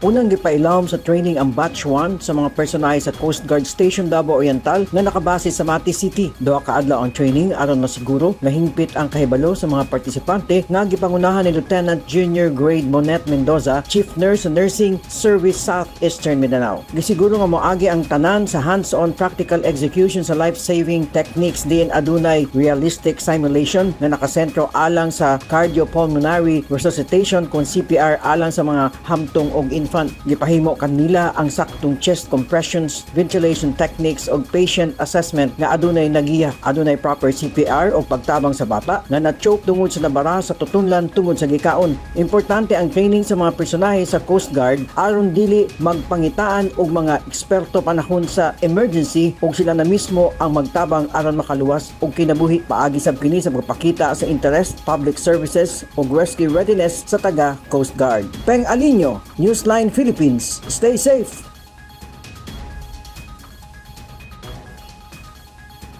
Unang gipailawom sa training ang Batch 1 sa mga personahe sa Coast Guard Station Davao Oriental nga nakabase sa Mati City. Duha ka adlaw ang training aron masiguro nga hingpit ang kahibalo sa mga partisipante nga gipangunahan ni Lieutenant Junior Grade Monet Mendoza, Chief Nurse sa Nursing Service Southeastern Mindanao. Gisiguro nga moagi ang tanan sa hands-on practical execution sa life-saving techniques diin adunay realistic simulation nga nakasentro alang sa cardiopulmonary resuscitation kon CPR alang sa mga hamtong og infant. Gipahimo kanila ang saktong chest compressions, ventilation techniques og patient assessment nga adunay nagiya, adunay proper CPR o pagtabang sa bata nga na-choke tungod sa nabara sa tutunlan tungod sa gikaon. Importante ang training sa mga personahe sa Coast Guard aron dili magpangitaan og mga eksperto panahon sa emergency ug sila na mismo ang magtabang aron makaluwas og kinabuhi, paagi sab kini sa pagpakita sa interest, public services ug rescue readiness sa taga Coast Guard. Peng Alinio, Newsline Philippines. Stay safe.